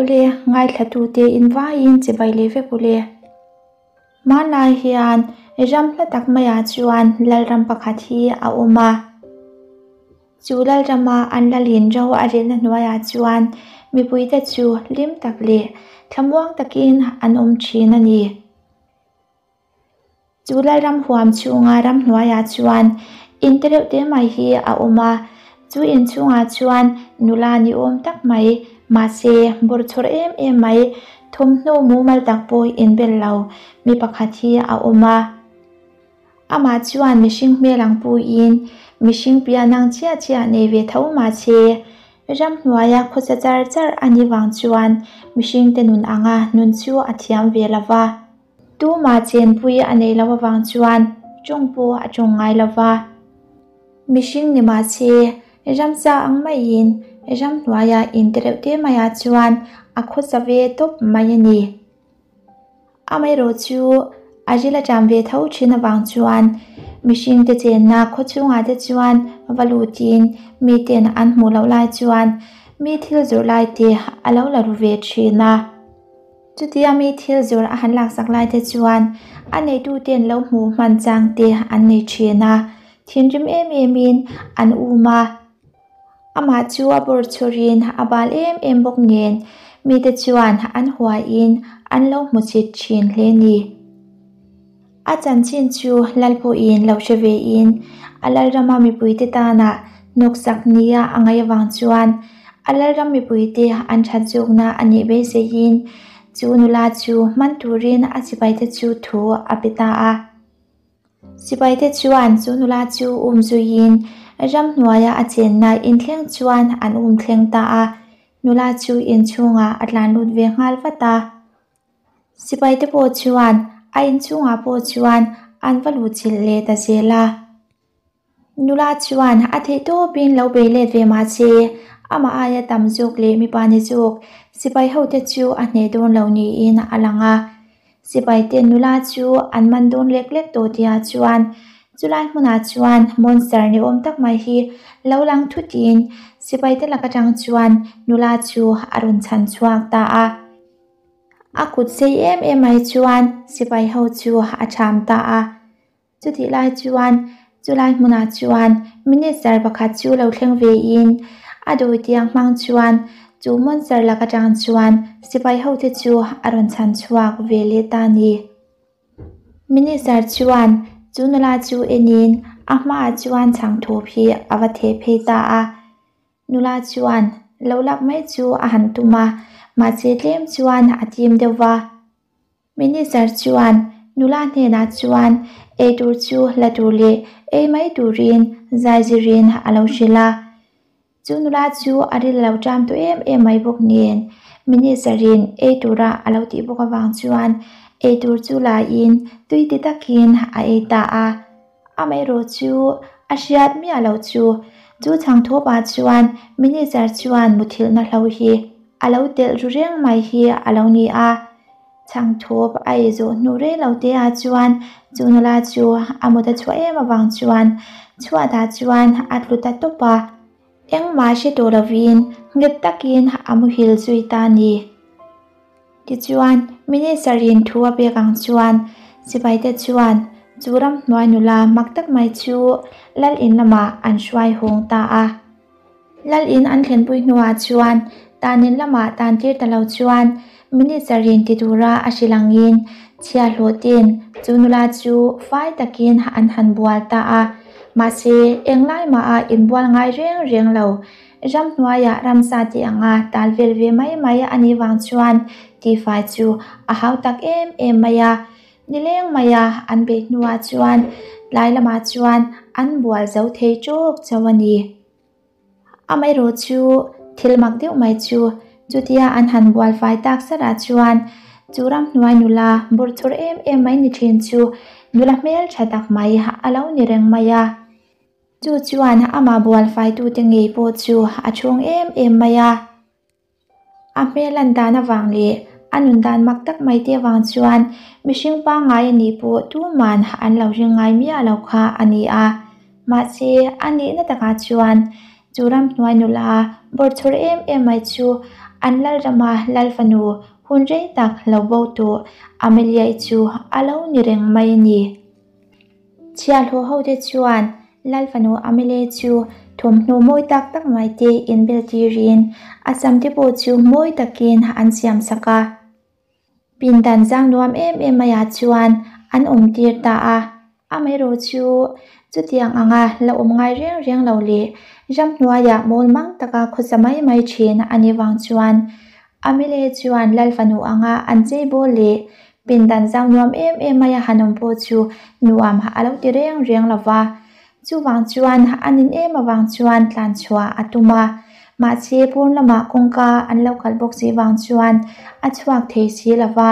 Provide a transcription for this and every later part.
Awle, ngaithlatute in vaiin chibai leh vek ule. Hmanlai hian ram hla tak maiah chuan lalram pakhat hi a awm a. Chu lalrama an lalin ro a rilna hnuaiah chuan mipuite chu hlim tak leh thlamuang takin an awm thin a ni. Chu lalram huam chhunga ramhnuaiah chuan in te reuh te mai hi a awm a, chu in chhungah chuan nula ni awm tak mai, mahse bawrchhawr em em mai, thawmhnaw mumal tak pawh inbel lo mi pakhat hi a awm a. Amah chuan mihring hmel ang puiin mihring pian ang chiah chiah nei ve tho mahse ramhnuaia khawsa char char a nih vang chuan mihringte nun anga nun chu a thiam ve lo va. Tumah chenpui a neih loh avang chuan tawng pawh a tawng ngai lo va. Mihring ni mahse, ramsa ang maiin ramhnuaia in te reuh te maiah chuan a khawsa ve tawp mai a ni. Amaherawh chu a ril a ṭam ve tho ṭhin avang chuan mihring te chenna khaw chhungah te chuan va lutin miten an hmuh loh lai chuan mi thil zawrh lai te a lo la ru ve ṭhin a. Chutia mi thil zawrh a han laksak lai te chuan a neituten lo hmuh hman chang te an nei thin a, thinrim em emin an um a. Amah chu a bawr chhurin a bal em em bawk nen mite chuan an huaiin an lo hmu chhit thin hle ni. A chanchin chu lal pawhin lo hre vein a lalrama mipuite tana hnawksak nia a ngaih avang chuan a lalram mipuite an that zawkna a nih beiseiin chu nula chu hman turin a sipaite chu thu a pe ta a. Sipaite chuan chu nula chu um zuiin ramhnuaia a chenna inthleng chuan an um thleng ta a, nula chu inchhungah a tlan lut ve nghal vat a. Sipaite pawh chuan a inchhungah pawh chuan an va luh chilh leh ta zel a. Nula chuan a theih tawpin lo bei let ve mah se, amah aia tam zawk leh mipa ni zawk sipai hote chu a hneh dawn lo niin a lang a. Sipaite nula chu an man dawn lek lek tawh tihah chuan chulai hmunah chuan monster ni awm tak mai hi lo lang thutin sipaite lak atang chuan nula chu a rawn chhan chhuak ta a. A kut sei em em mai chuan sipai ho chu a tham ta a. Chutih lai chuan chulai hmunah chuan minister pakhat chu lo thleng vein a dawitiang hmang chuan chu monster lak atang chuan sipai ho te chu a rawn chhan chhuak ve leh ta a ni. Minister chuan chu nula chu enin a hmaah chuan chhangthawp hi a va theh phei ta a. Nula chuan lo lak mai chu a han tum a, mahse tlem chuan a tim deuh va. Minister chuan nula hnenah chuan eitur chu la tur leh ei mai turin zaizirin a lo hrilh a. Chu nula chu a ril lo ṭam tawh em em mai bawk nen Minister-in eitura a lo tih bawk avang chuan eitur chu laiin tui ti takin a ei ta a. Amaherawh chu a hriat miah loh chu chu chhangthawpah chuan Minister chuan muthilhna hlo hi a lo telh ru reng mai hi a lo ni a. Chhangthawp a ei zawh hnu rei lo te ah chuan chu nula chu a mut a chhuah em avang chuan chhuatah chuan a tlu ta tawp a, engmah hre tawh lovin nghet takin a muhil zui ta a ni. Tichuan, Minister in thu a pek ang chuan sipaite chuan chu ramhnuai nula mak tak mai chu lal in lamah an hruai hawng ta a. Lal in an thlenpui hnuah chuan tan in lamah tan tir ta lo chuan Minister in ti tura a hrilh angin chhiahhlawh ten chu nula chu fai takin an han bual ta a. Mahse, englai maha inbual ngai reng reng lo Ramhnuaiah ramsa tih anga tal vel ve mai mai a nih vang chuan tihfai chu a hau tak em em mai a. Nileng maia an beih hnuah chuan tlai lamah chuan an bual zo thei tawk chauh a ni. Amaherawh chu thil mak deuh mai chu chutia an han bual fai tak sarah chuan chu ramhnuai nula bawrchhawr em em mai ni thin chu nula hmeltha tak mai a lo ni reng mai a. Chu chuan amah bual faitute ngei pawh chu a chhung em em mai a. A hmel an dan avang leh a nun dan mak tak mai te avang chuan mihring pangngai a nih pawh tuman an lo ring ngai miah lo kha a ni a. Mahse, a nihna takah chuan chu ramhnuai nula bawrchhawr em em mai chu an Lalrama Lalfanu hun rei tak lo bo tawh Amelia-i chu a lo ni reng mai a ni. Chhiahhlawh hote chuan Lalfanu Amelia chu thawmhnaw mawi tak tak mai te inbel tirin a sam te pawh chu mawi takin an siam sak a. Pindan zang nuam em em maiah chuan an awm tir ta a, amaherawh chu chutiang anga la awm ngai reng reng lo leh ramhnuaiah mawl mang taka khawsa mai mai thin a nih vang chuan Amile chuan Lal fanu anga an cheibawl leh pindan zau nuam em em maia han awm pawh chu nuam a lo ti reng reng lo va. Chuvang chuan a nin em avang chuan tlan chhuah a tum a, mahse pawn lamah kawngka an lo kalh bawk si vang chuan a chhuak thei si lo va.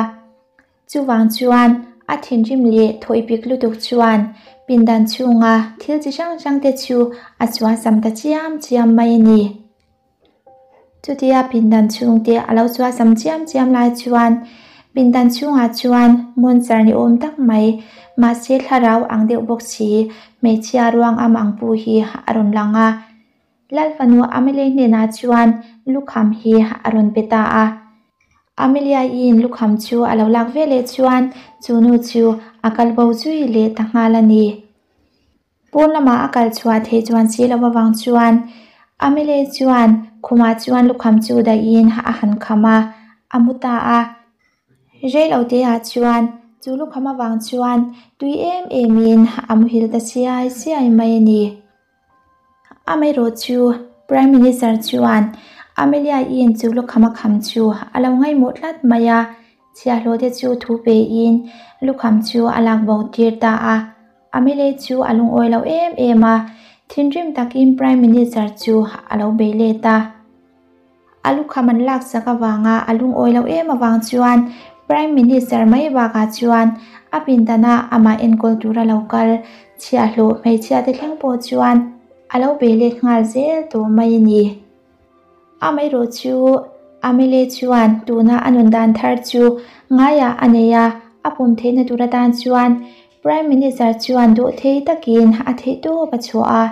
Chuvang chuan a thinrim leh thawipik lutuk chuan pindan chhunga thil chi hrang hrang te chu a suasam ta chiam chiam mai a ni. Chutia pindan chhungte a lo suasam chiam chiam lai chuan pindan chhungah chuan monster ni awm tak mai mahse thlarau ang deuh bawk si hmeichhia ruang am ang pu hi a rawn lang a. Lalfanu Amelie hnenah chuan lukham hi a rawn pe ta a. Amelia-in lukham chu a lo lak veleh chuan chu nu chu a kal bo zui leh ta nghal a ni. Pawn lamah a kal chhuah theih chuan si lo avang chuan Amelie chuan khumah chuan lukham chu dahin a han kham a, a mu ta a. Reiloteah chuan chu lukham avang chuan tui em emin a muhil ta siai siai mai a ni. Amaherawh chu Prime Minister chuan Amelia-in chu lukham a kham chu a lo ngaihmawh tlat mai a, chhiahhlawh te chu thu pein lukham chu a lak bo tir ta a. Amelia chu a lungawi lo em em a, thinrim takin Prime Minister chu a lo bei let a. A lukham an laksak avanga a lungawi lo em avang chuan Prime Minister mai bakah chuan a pindana amah enkawl tura lo kal chhiahhlawh hmeichhia te thleng pawh chuan a lo bei let nghal zel tawh mai a ni. Amaherawh chu Amelie chuan tuna a nun dan thar chu ngaiah a nei a, a pawm theihna tur atan chuan Prime Minister chuan duh thei takin a theihtawp a chhuah a.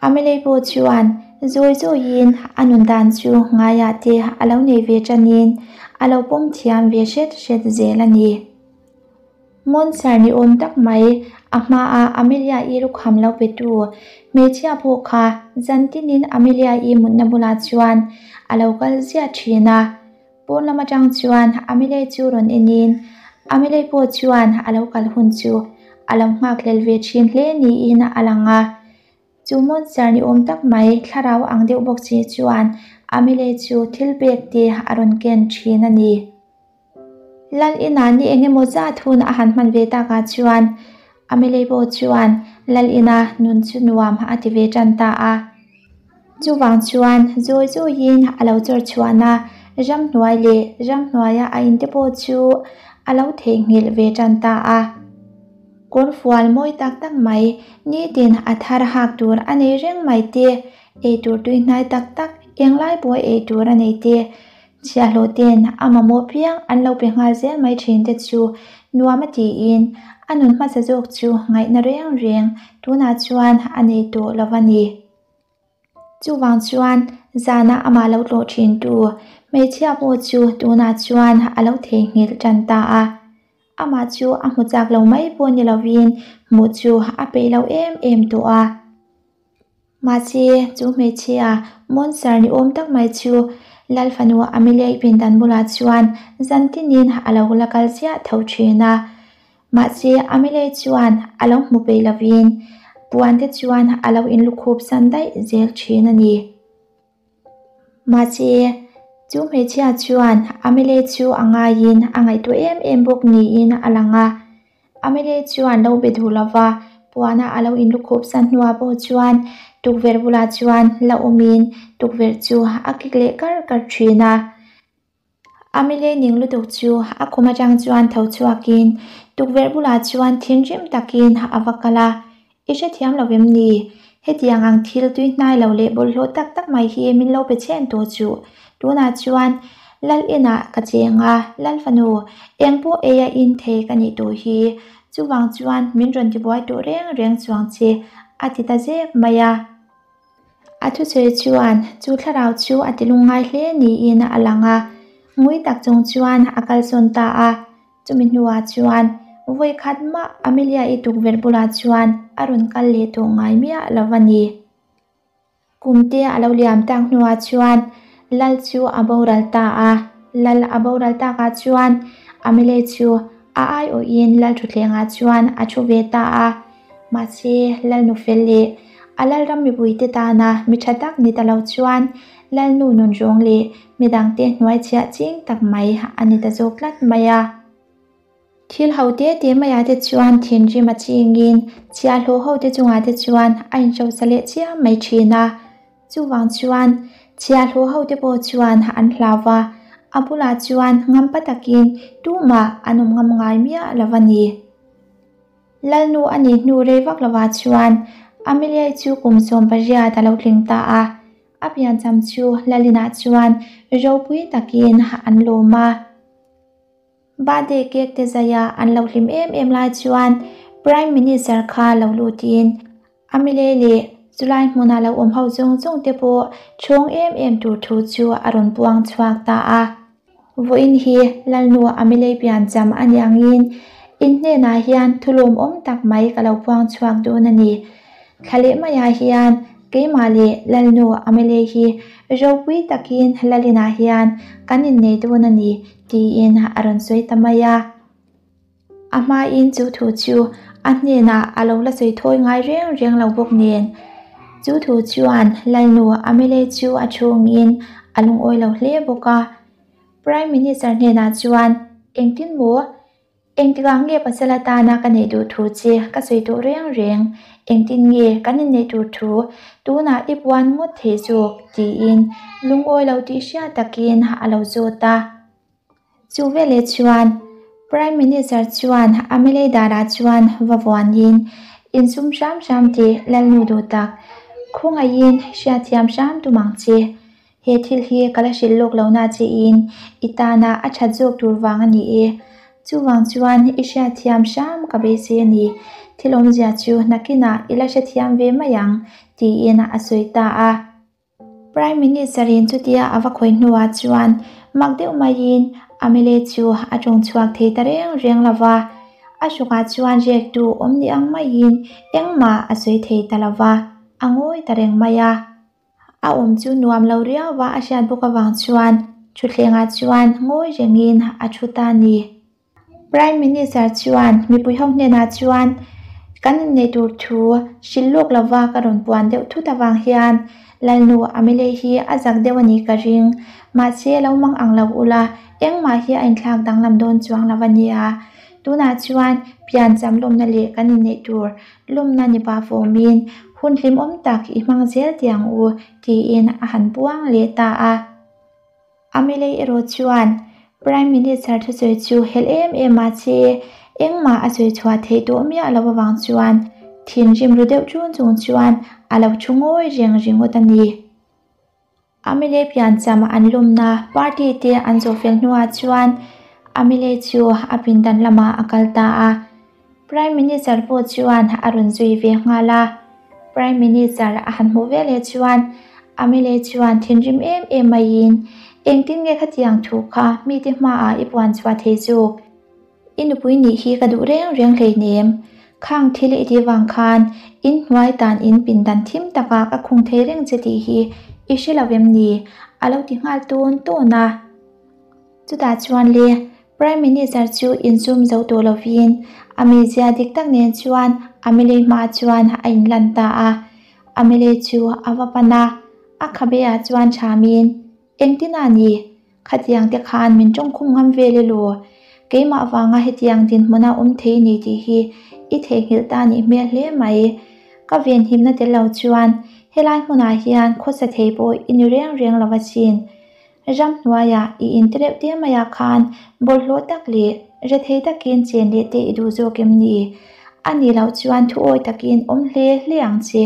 Amelie pawh chuan zawi zawiin a nun dan chu ngaiah te a lo nei ve tanin a lo pawm thiam ve hret hret zel a ni. Monster ni awm tak mai, a hmaa Amelia-i lukham lo petu hmeichhia pawh kha zan tinin Amelia-i mutna bulah chuan a lo kal ziah thin a. Pawn lam atang chuan Amelia chu rawn enin Amelia pawh chuan a lo kal hun chu a lo nghakhlel ve thin hle niin a lang a. Chu monster ni awm tak mai thlarau ang deuh bawk si chuan Amelia chu thil pek te a rawn ken thin a ni. Lal inah ni eng emaw zat hun a han hman ve takah chuan Amelie pawh chuan Lal ina nun chu nuam a ti ve tan ta a. Chuvang chuan zawi zawiin a lo chawr chhuahna ramhnuai leh ramhnuaia a inte pawh chu a lo theihnghilh ve tan ta a. Kawrfual mawi tak tak mai nitin a thar hak tur a nei reng mai te, eitur tuihnai tak tak englai pawh eitur a nei te, Chhiahhlawh ten a mamawh piang an lo pe nghal zel mai thin te chu nuam a tiin a nun hmasa zawk chu ngaihna reng reng tunah chuan a nei tawh lo a ni. Chuvang chuan zana amah lo tlawh thin tu hmeichhia pawh chu tunah chuan a lo theihnghilh tan ta a. Amah chu a hmu chak lo mai pawh ni lovin hmuh chu a peih lo em em tawh a. Mahse, chu hmeichhia monster ni awm tak mai chu Lal fanu Amelia-i pindan bulah chuan zan tinin a lo la kal chiah tho thin a. Mahse, Amelia-i chuan a lo hmu peih lovin puan te chuan a lo inlukhup san daih zel thin a ni. Mahse, chu hmeichhia chuan Amelia chu a ngaiin a ngaihtuah em em bawk niin a lang a. Amelia chuan lo be duh lova, puana a lo inlukhup san hnuah pawh chuan tukverh bulah chuan la awmin tukverh chu a kik leh kar kar thin a. Amelia ning lutuk chu a khum atang chuan tho chhuakin tukverh bulah chuan thinrim takin a va kal a, I hrethiam lo em ni? Hetiang ang thil tui hnai lo leh bawlhhlawh tak tak mai hi min lo pe chhen tawh chuh. Tunah chuan Lal inah ka cheng a, Lal fanu, eng pawh ei a in thei ka nih tawh hi. Chuvang chuan min rawn tibuai tawh reng reng chuang che, a ti ta zek mai a. A thusawi chuan chu thlarau chu a ti lungngai hle niin a lang a, ngui tak chung chuan a kalsawn ta a. Chumi hnuah chuan vawi khat mah Amelia-i tukverh bulah chuan a rawn kal leh tawh ngai miah lo a ni. Kum te a lo liam tak hnuah chuan Lal chu a boral ta a, Lal a boral takah chuan Amelia chu a aiawhin Lal thutthlengah chuan a thu ve ta a. Mahse, Lalnu fel leh a Lalram mipuite tana mi tha tak ni ta lo chuan Lalnu nunrawng leh midangte hnuaichhiah ching tak mai a ni ta zawk tlat mai a. Thil ho te te maiah te chuan thinrim a chingin chhiahhlawh ho te chungah te chuan a inhrosa leh chiam mai thin a. Chuvang chuan chhiahhlawh ho te pawh chuan an hlau va, a bulah chuan ngampa takin tumah an awm ngam ngai miah lo a ni. Lalnu a nih hnu rei vak lovah chuan Amelia-i chu kum 18 a lo tling ta a, a piancham chu Lalinah chuan ropui takin an lawm a. Birthday cake te zaia an lo hlim em em lai chuan Prime Minister kha lo lutin Amelia leh chulai hmuna lo awm ho zawng zawng te pawh chhawng em em tur thu chu a rawn puang chhuak ta a. Vawiin hi Lalnu Amelia piancham a nih angin in hnenah hian thu lawmawm tak mai ka lo puang chhuak dawn a ni. Thla leh maiah hian keimah leh Lalnu Amelia hi ropui takin Lalinah hian kan innei dawn a ni tiin a rawn sawi ta mai a. A hmain chu thu chu a hnenah a lo la sawi thawi ngai reng reng lo bawk nen. Chu thu chuan Lalnu Amelia chu a chhungin a lungawi lo hle bawk a. Prime Minister hnenah chuan, Engtin maw? Engtikah nge pasal atana ka neih duh thu che ka sawi tawh reng reng? Engtin nge kan inneih tur thu tunah i puan ngawt theih zawk? tiin lungawi lo tih hriat takin a lo zawt a. Chu veleh chuan Prime Minister chuan Amelei darah chuan va vuanin insum hram hram tih Lalnu duh tak khawngaihin hriatthiam hram tum ang che. He thil hi ka la hrilh lawk lo na che in i tana a that zawk tur vang a ni e. Chuvang chuan i hriatthiam hram ka beisei a ni. Thil awmzia chu nakinah i la hrethiam ve mai ang, tiin a sawi ta a. Prime Minister in chutia a va khawih hnuah chuan mak deuh maiin Amele chu a tawng chhuak thei ta reng reng lo va. A hrukah chuan riaktu awm ni ang maiin engmah a sawi thei ta lo va, a ngawi ta reng mai a. A awm chu nuam lo riau va a hriat bawk avang chuan thutthlengah chuan ngawi rengin a thu ta a ni. Prime Minister chuan mipui ho hnenah chuan kan inneih tur thu hrilh lawk lova ka rawn puan deuh thut avang hian Lalnu Amelie hi a zak deuh a nih ka ring. Mahse lo mang ang lo ula engmah hi a inthlak danglam dawn chuang lo a nia. Tunah chuan piancham lawmna leh kan inneih tur Lawmna ni pah fawmin hun hlimawm tak i hmang zel tih ang u, tiin a han puang leh ta a. Amelei erawh chuan Prime Minister thusawi chu helh em em mah se engmah a sawi chhuah theih tawh miah lo avang chuan thinrim ru deuh ṭun chung chuan a lo thu ngawi reng ringawt a ni. Amile piancham an lawmna party te an zawh fel hnuah chuan Amile chu a pindan lamah a kal ta a. Prime Minister pawh chuan a rawn zui ve nghal a. Prime Minister a han hmuh veleh chuan Amile chuan thinrim em em maiin, Engtin nge khatiang thu kha mite hmaah i puan chhuah thei zawk? I nupui nih hi ka duh reng reng hleinem. Khang thil i tih vang khan in hnuai tan in pindan thim takah ka khung thei reng che tih hi i hre lo em ni? A lo ti nghal tawn tawn a. Chutah chuan le Prime Minister chu insum zo tawh lovin a mizia dik tak nen chuan Amelie hmaah chuan a inlan ta a. Amelie chu a va pan a, a khabe ah chuan thamin, Engtin a ni? Khatiang te khan min tawngkhum ngam vel e law? Keimah vanga hetiang dinhmuna awm thei ni tih hi i theihnghilh ta nih hmel hle mai. Ka venhimna tel lo chuan helai hmunah hian khawsa thei pawh i ni reng reng lo asin. Ramhnuaiah i in te reuh te maiah khan bawlhhlawh tak leh rethei takin chen leh te i duh zawk em ni? A nih loh chuan thuawi takin awm hle hle ang che.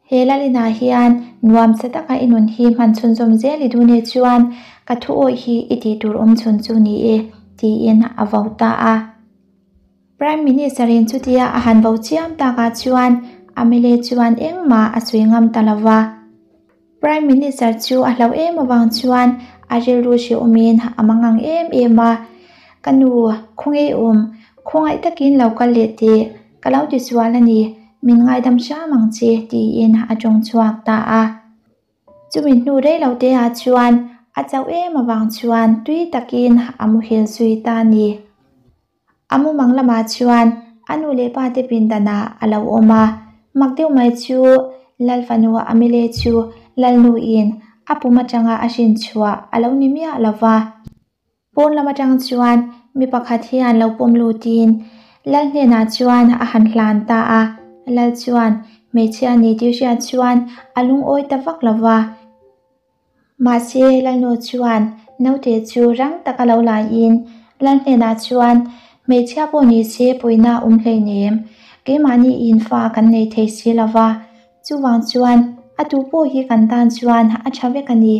He Lalinah hian nuamsa taka i nun hi hman chhunzawm zel i duh nih chuan ka thu awih hi i tih tur awm chhun chu ni e, tiin a vo ta a. Prime Minister-in chutia a han vo chiam takah chuan Amele chuan engmah a sawi ngam ta lo va. Prime Minister chu a hlauh em avang chuan a rilru hrehawmin a mangang em em a, Ka nu, khawnge i awm? Khawngaih takin lo kal leh teh, ka lo ti sual a ni, min ngaidam hram ang che, tiin a tawng chhuak ta a. Chumi hnu rei lo te ah chuan a chauh em avang chuan tui takin a muhil zui ta a ni. A mumang lamah chuan a nu leh pa te pindanah a lo awm a, mak deuh mai chu Lalfanu Amile chu Lalnuin a pum atanga a hrin chhuah a lo ni miah lo va. Pawn lam atang chuan mi pakhat hian lo pawm lutin Lal hnenah chuan a han hlan ta a, Lal chuan hmeichhia ni tih hriat chuan a lungawi ta vak lo va. Mahse Lalnu chuan naute chu rang taka lo laiin Lal hnenah chuan hmeichhia pawh ni se puihna a awm hleinem, keimahni in fa kan nei thei si lo va, chuvang chuan a tu pawh hi kan tan chuan a tha vek a ni.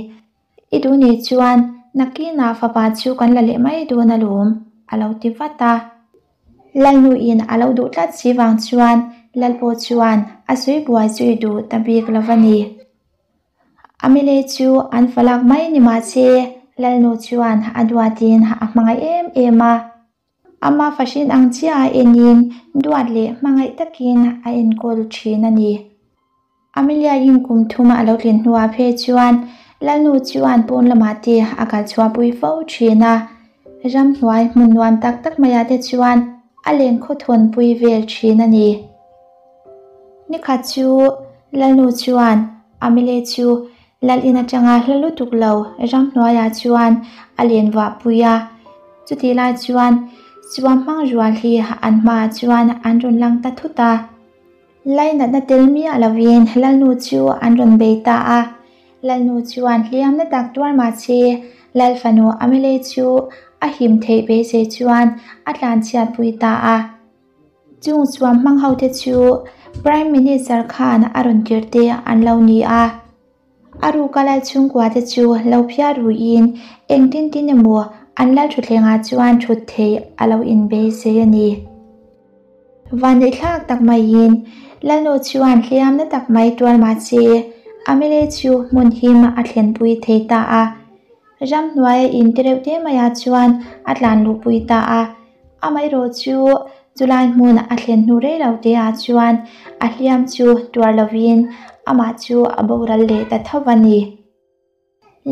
I duh nih chuan nakinah fapa chu kan la leh mai dawn alawm, a lo ti vat a. Lalnuin a lo duh tlat si vang chuan Lal pawh chuan a sawi buai zui duh ta bik lo va ni. Amile chu an fa lak mai ni mah se Lalnu chuan a duatin a hmangaih em em a. Ama fahrin ang chiah a enin duat leh hmangaih takin a enkawl thin a ni. Amelia-in kum thum a lo tlin hnuah phei chuan Lalnu chuan pawn lamah te a kal chhuahpui fo thin a, ramhnuai hmun nuam tak tak maiah te chuan a len khawthawnpui vel thin a ni. Nikhat chu Lalnu chuan Amelia chu Lal in atanga hla lutuk lo ramhnuaiah chuan a len vahpui a, chutih lai chuan suam hmang rual hi an hmaah chuan an rawn lang ta thut a. Lainatna tel miah lovin Lalnu chu an rawn bei ta a, Lalnu chuan hliamna tak tuar mahse Lal fanu Amelei chu a him theih beisei chuan a tlanchhiatpui ta a. Chung chuan hmang ho te chu Prime Minister khan a rawn tirh te an lo ni a. A ruka lal chhungkua te chu lo phiar ruiin engtin tin emaw an lal thutthlengah chuan thut theih a lo inbeisei a ni. Vanneihthlak tak maiin Lalnu chuan hliamna tak mai tuar mahse Amile chu hmun him a thlenpui thei ta a. Ramhnuaia in te reuh te maiah chuan a tlan luhpui ta a. Amaherawh chu chulai hmun a thlen hnu rei lo te ah chuan a hliam chu tuar lovin amah chu a boral leh ta tho a ni.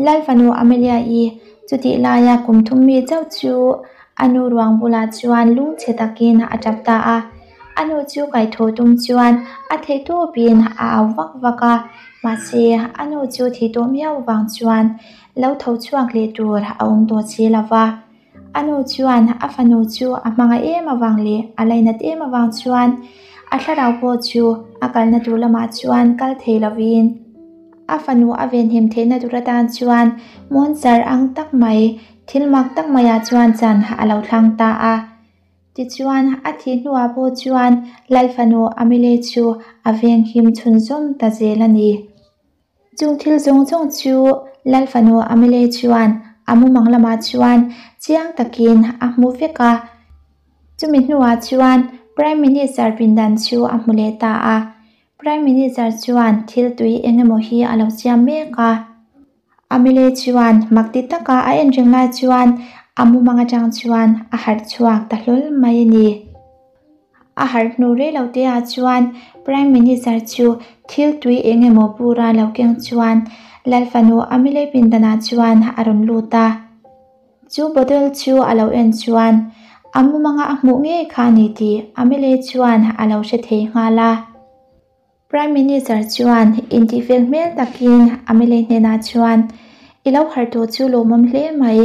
Lalfanu Amelia-i chutih laia kum thum mi chauh chu a nu ruang bulah chuan lungchhe takin a tap ta a. A nu chu kaihthawh tum chuan a theihtawpin a au vak vak a, mahse a nu chu thih tawh miau vang chuan lo tho chhuak leh tur a awm tawh si lo va. A nu chuan a fanu chu a hmangaih em avang leh a lainat em avang chuan a thlarau pawh chu a kalna tur lamah chuan kal thei lovin a fanu a venhim theihna tur atan chuan monster ang tak mai thil mak tak maiah chuan chan a lo thlang ta a. Tichuan a thih hnuah pawh chuan Lal fanu Amile chu a venghim chhunzawm ta zel a ni. Chung thil zawng zawng chu Lal fanu Amile chuan a mumang lamah chuan chiang takin a hmu vek a. Chumi hnuah chuan Prime Minister pindan chu a hmu leh ta a. Prime Minister chuan thil tui eng emaw hi a lo siam mek a. Amile chuan mak ti taka a en reng lai chuan a mumang atang chuan a harh chhuak ta hlawl mai a ni. A harh hnu rei lo te ah chuan Prime Minister chu thil tui eng emaw bura lo keng chuan Lal fanu Amile pindanah chuan a rawn lut a. Chu bottle chu a lo en chuan a mumanga a hmuh ngei kha a ni tih Amile chuan a lo hre thei nghal a. Prime Minister chuan intihfel hmel takin Amile hnenah chuan, I lo harh tawh chu lawmawm hle mai.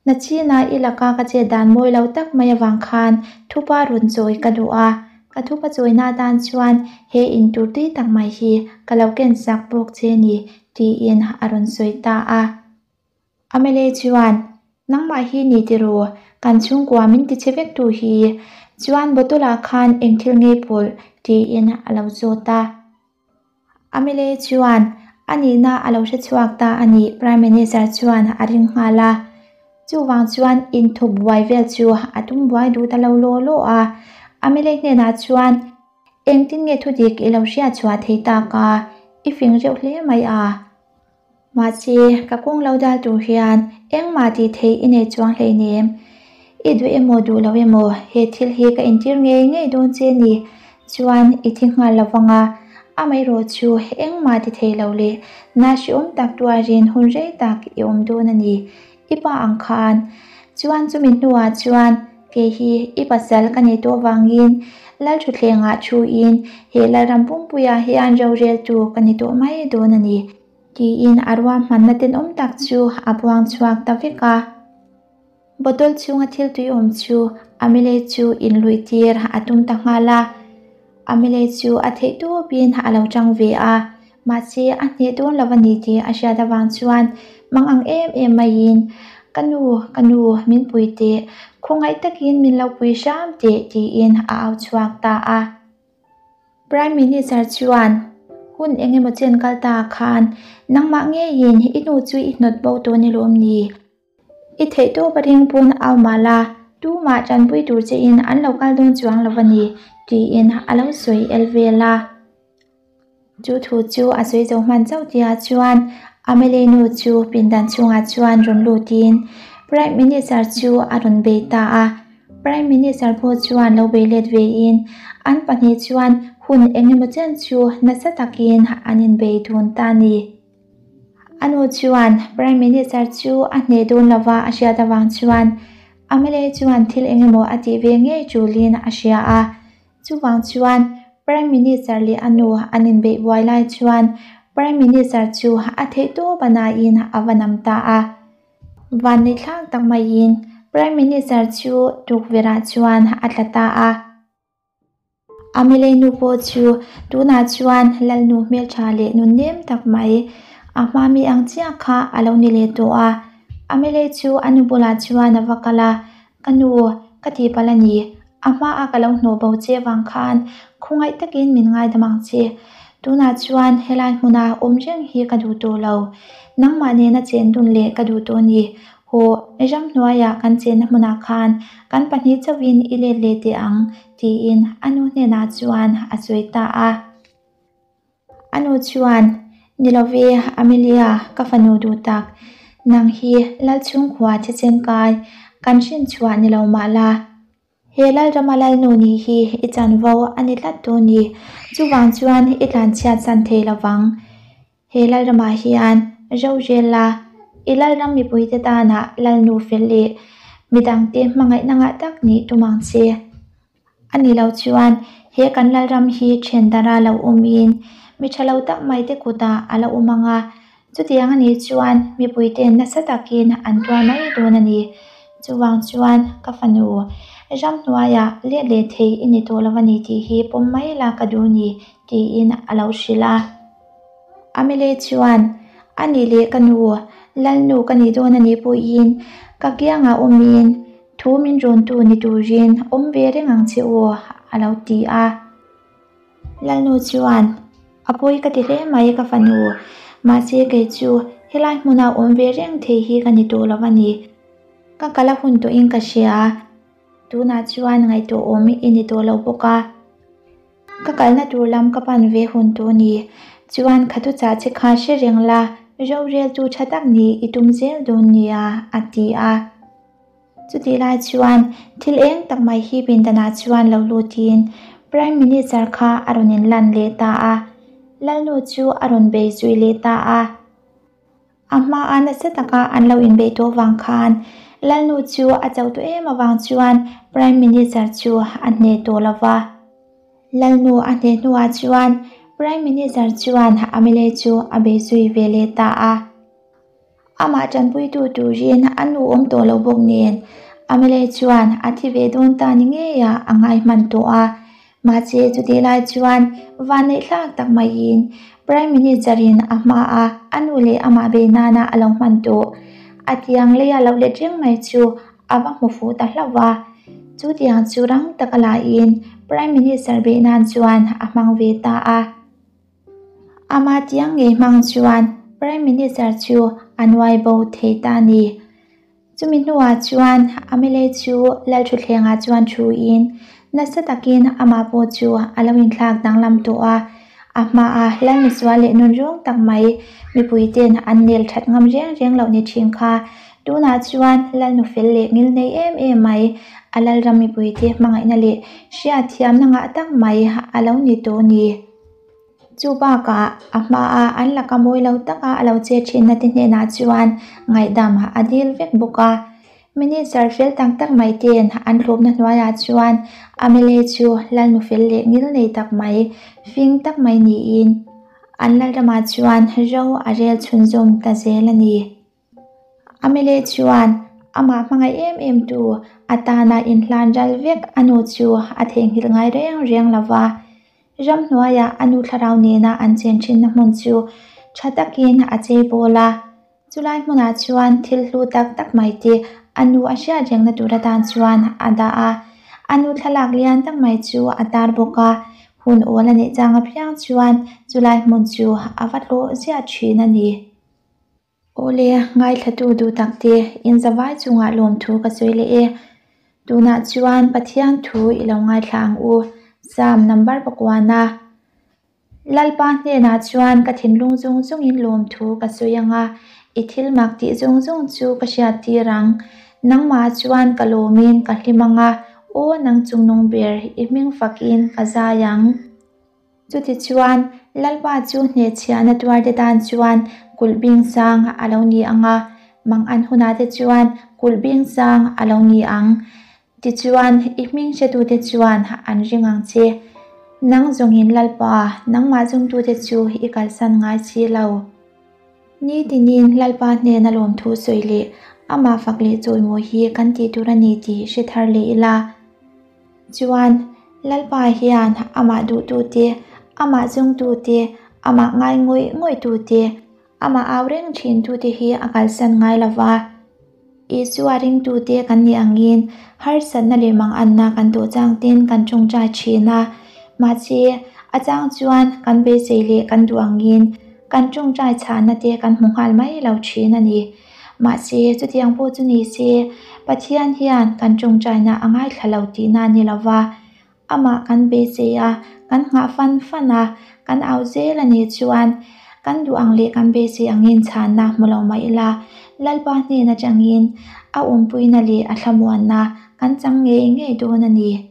Nachina i laka ka chet dan mawi lo tak mai avang khan thupa rawn chawi ka duh a, ka thupa chawina atan chuan he intur tui tak mai hi ka lo ken sak bawk che ni, tiin a rawn sawi ta a. Amele chuan, Nangmah hi ni ti ru, kan chhungkua min ti che vek tu hi. Chuan bottle ah khan eng thil ngei pawlh? tiin a lo zawt a. Amele chuan, A nihna a lo hre chhuak ta a ni, Prime Minister chuan a ring nghal a. Chuvang chuan inthup buai vel chu a tum buai duh ta lo law law a. Amele hnenah chuan, Engtin nge thudik i lo hriat chhuah thei tak a, i fing reuh hle mai a. Mahse, ka kawng lo dal tur hian engmah tih theih i nei chuang hleinem. I duh emaw duh lo emaw he thil hi ka intir ngei ngei dawn che ni chuan i thi nghal lo vang a, amaherawh chu engmah ti thei lo leh na hreawm tak tuarin hun rei tak i awm dawn a ni. I pa ang khan chuan chumi hnuah chuan kei hi i pasal ka nei tawh vangin Lalthutthlengah thuin he Lalram pumpuiah hian roreltu ka ni tawh mai dawn a ni. Tiin a ruahmanna tenawm tak chu a buang chhuak ta vek a. Bottle chhunga thil tui awm chu Amelie chu inluih tir a tum ta nghal a. Amelie chu a theih tawpin a lo tang ve a, mahse a hneh dawn lo a ni tih a hriat avang chuan mang ang em em maiin, Ka nu, ka nu, min pui teh, khawngaih takin min lo pui hram teh tiin a au chhuak ta a. Prime Minister chuan, Hun eng emaw chen kal ta khan nangmah ngeiin i hnu chu i hnawt bo tawh ni lawm ni? I theih tawp a ring pawn au mah la, tumah tanpui tur che in an lo kal dawn chuang lo a ni, tiin a lo sawi el vel a. Chu thu chu a sawi zo hman chauh tihah chuan Amelie nu chu pindan chhungah chuan rawn lutin Prime Minister chu a rawn bei ta a. Prime Minister pawh chuan lo bei let vein an pahnih chuan hun eng emaw chen chu nasa takin an inbei dun ta a ni. A nu chuan Prime Minister chu a hneh dawn lova a hriat avang chuan Amelie chuan thil eng emaw a tih ve ngei tulin a hria a. Chuvang chuan Prime Minister leh a nu an inbeih buai lai chuan Prime Minister chu a theih tawp a nain a va nam ta a. Vanneihthlak tak maiin Prime Minister chu tukverhah chuan a tla ta a. Amelie nu pawh chu tunah chuan Lalnu hmeltha leh nun nem tak mai a hma mi ang chiah kha a lo ni leh tawh a. Amelie chu a nu bulah chuan a va kal a, Ka nu, ka tihpalh a ni. A hmaa ka lo hnawh bo che vang khan khawngaih takin min ngaidam ang che. Tunah chuan helai hmuna awm reng hi ka duh tawh lo. Nangmah nena chen dun leh ka duh tawh a ni. Haw, ramhnuaiah kan chenna hmunah khan kan pahnih chauhin i let leh teh ang, tiin a nu hnenah chuan a sawi ta a. A nu chuan, Ni lo ve, Amelia, ka fanu duh tak. Nang hi Lalchhungkhua thisen kai kan hrinchhuah ni lo mah la. He Lalrama Lalnu nih hi i chanvo a ni tlat dawn ni. Chuvang chuan i tlanchhiat san thei lo vang. He Lalramah hian rorel la, i Lalram mipuite tanah Lalnu fel leh midangte hmangaihna ngah tak nih tum ang che. A ni lo chuan he kan Lalram hi then dara lo awmin mi tha lo tak mai te kutah a la awm ang a, chutiang a nih chuan mipuite'n nasa takin an tuar mai dawn a ni. Chuvang chuan ka fanu, ramhnuaiah let leh thei i ni tawh lo a ni tih hi pawm mai la ka duh ni, tiin a lo hrilh a. Amelie chuan, A nih leh ka nu, Lalnu ka nih dawn a nih pawhin ka kiangah awmin thu min rawntu ni turin awm ve reng ang che u, a lo ti a. Lalnu chuan, A pawi ka ti hle mai ka fanu, mahse kei chu helai hmuna awm ve reng thei hi ka ni tawh lo a ni. Ka kal a hun tawhin ka hria, tunah chuan ngaihtuah awm i ni tawh lo bawk a. Ka kalna tur lam ka pan ve hun tur ni chuan kha thuchah che kha hre reng la, roreltu tha tak ni i tum zel dawn nia, a ti a. Chutih lai chuan thil eng tak mai hi pindanah chuan lo lutin Prime Minister kha a rawn inlan leh ta a, Lalnu chu a rawn bei zui leh ta a. A hmaa nasa taka an lo inbeih tawh vang khan Lalnu chu a cho tawh em avang chuan Prime Minister chu a hneh tawh lo va. Lalnu a hneh hnuah chuan Prime Minister chuan Amelie chu a bei zui ve leh ta a. Amah tanpuitu turin a nu awm tawh lo bawk nen Amelie chuan a thi ve dawn ta ni ngeiah a ngai hman tawh a. Mahse chutih lai chuan vanneihthlak tak maiin Prime Minister-in a hmaa a nu leh amah bei nana a lo hman tawh a tiang leia lo let reng mai chu a va hmu fuh ta hlauh va. Chu tiang chu rang taka laiin Prime Minister beih nan chuan a hmang ve ta a. Ama tiang ngei hmang chuan Prime Minister chu a nuai bo thei ta a ni. Chumi hnuah chuan Amelie chu Lalthutthlengah chuan thuin nasa takin amah pawh chu a lo inthlak danglam tawh a. A hmaa lal misual leh nunrawng tak mai mipuite'n an nel that ngam reng reng loh ni thin kha tunah chuan lalnu fel leh ngil nei em em mai, a lalram mipuite hmangaihna leh hriatthiamna ngah tak mai a lo ni tawh a ni. Chu bakah a hmaa an laka mawi lo taka a lo che thinna te hnenah chuan ngaihdam a dil vek bawk a. Minister fel tak tak mai ten an thlawpna hnuaiah chuan Amele chu lalnu fel leh ngil nei tak mai, fing tak mai niin an lalramah chuan ro a rel chhunzawm ta zel a ni. Amele chuan amah hmangaih em em tu atana inhlan ral vek a nu chu a theihnghilh ngai reng reng lo va. Ramhnuaiah a nu thlarau nena an chen thinna hmun chu tha takin a chei bawl a. Chulai hmunah chuan thil hlu tak tak mai te a nu a hriat rengna tur atan chuan a dah a. A nu thlalak lian tak mai chu a tar bawk a, hun awl a neih chang apiang chuan chulai hmun chu a va tlawh ziah thin a ni. Awle, ngaithlatu duh tak te, inzavai chungah lawmthu ka sawi leh e. Tunah chuan Pathian thu i lo ngaithla ang u, Psalm number pakuana. Lalpa hnenah chuan ka thinlung zawng zawngin lawmthu ka sawi ang a, i thil mak tih zawng zawng chu ka hriattir ang. Nangmah chuan ka lawmin ka hlim ang a, aw nang chungnung ber, i hming fakin ka zai ang. Chutichuan, Lalpa chu hnehchhiahna tuarte tan chuan kulh bing sang a lo ni ang a, mang an hunah te chuan kulh bing sang a lo ni ang. Tichuan, i hming hretute chuan an ring ang che. Nang zawngin Lalpa, nangmah zumtute chu i kalsan ngai si lo. Nitinin Lalpa hnena lawmthu sawi leh amah fak leh chawimawi hi kan tih tur a ni tih hre thar leh ila. Chuan, Lalpa hian amah duhtute, amah zungtute, amah ngai ngawih ngawihtute, amah au reng thintute hi a kalsan ngai lo va. Isua ringtute kan nih angin harsatna leh manganna kan tawh chang ten kan tawngtai thin a. Mahse, a chang chuan kan beisei leh kan duh angin kan tawngtai chhahna te kan hmu nghal mai lo thin a ni. Mahse, chutiang pawh chu ni se, Pathian hian kan tawngtaina a ngaithla lo tihna a ni lo va. Amah kan beisei a, kan nghah fan fan a, kan au zel a nih chuan kan duh ang leh kan beisei angin chhanna hmu lo mah ila, Lalpa hnen atangin a awmpuina leh a thlamuanna kan chang ngei ngei dawn a ni.